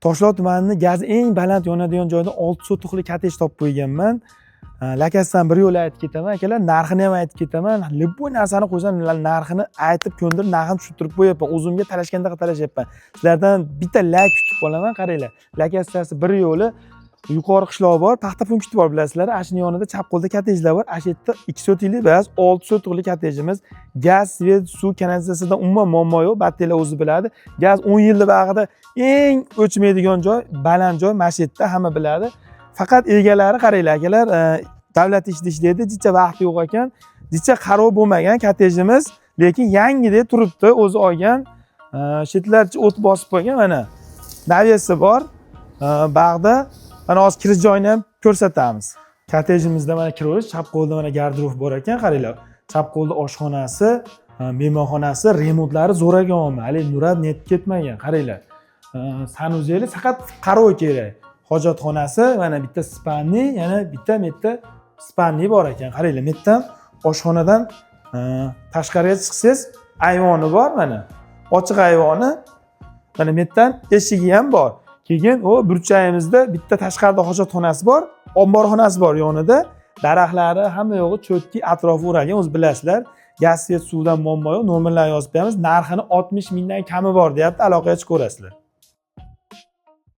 Toshloq tumanini gazi eng baland yonadigan joyda 6 sotixli kottej topib qo'yganman. Lakasidan bir yo'l aytib ketaman, akalar, narxini ham aytib ketaman. Любой narsani qo'ysam, narxini aytib, ko'ndirib, narxini tushuntirib qo'yapman. O'zimga talashgandaqa talashyapman. Sizlardan bitta layk kutib qolaman, qaranglar. Lakasiyasi bir yo'li yuqori qishloq bor, paxta punkti bor, bilasizlar. Ana shuni yonida chap qo'lda kottejlar bor. Ana shu yerda 2 sotixli emas, 6 sotixli kottejimiz. Gaz, свет, suv, kanalizatsiyadan umuman muammo yo'q. Battaklar o'zi biladi. Gaz 10 yilda bag'ida eng o'chmaydigan joy, baland joy mana shu yerda, hamma biladi. Faqat egalari, qaranglar, akalar, davlat ishida ishlaydi, jicha vaqti yo'q ekan. Jicha qarov bo'lmagan kottejimiz, lekin yangidek turibdi, o'zi olgan. Shu yerlar o't bosib qo'ygan, mana. Навес i bor. Bag'da mana hozir kirish joyini ham ko'rsatamiz. Kottejimizda mana kiraverish, chap qo'lda mana garderob bor ekan, qaranglar. Chap qo'lda oshxonasi, mehmonxonasi, remontlari zo'r ekan, hali nurab netib ketmagan, qaranglar. Санузел i faqat qarov kerak. Hojatxonasi, mana bitta спальный, yana bitta bu yerda спальный bor ekan. Qaranglar, bu yerdan oshxonadan tashqariga chiqsangiz ayvoni bor mana. Ochiq ayvoni. Mana bu yerdan eshigi ham bor. Keyin u burchagimizda bitta tashqarida hojatxonasi bor, omborxonasi bor yonida. Daraxtlari, hamma yo'g'i чётки, atrofi o'ralgan, o'zi bilasizlar. Gaz, свет, suvdan muammo yo'q. Nomerlarni yozib beramiz. Narxini 60 mingdan kami bor deyapti, aloqaga chiqaverasizlar.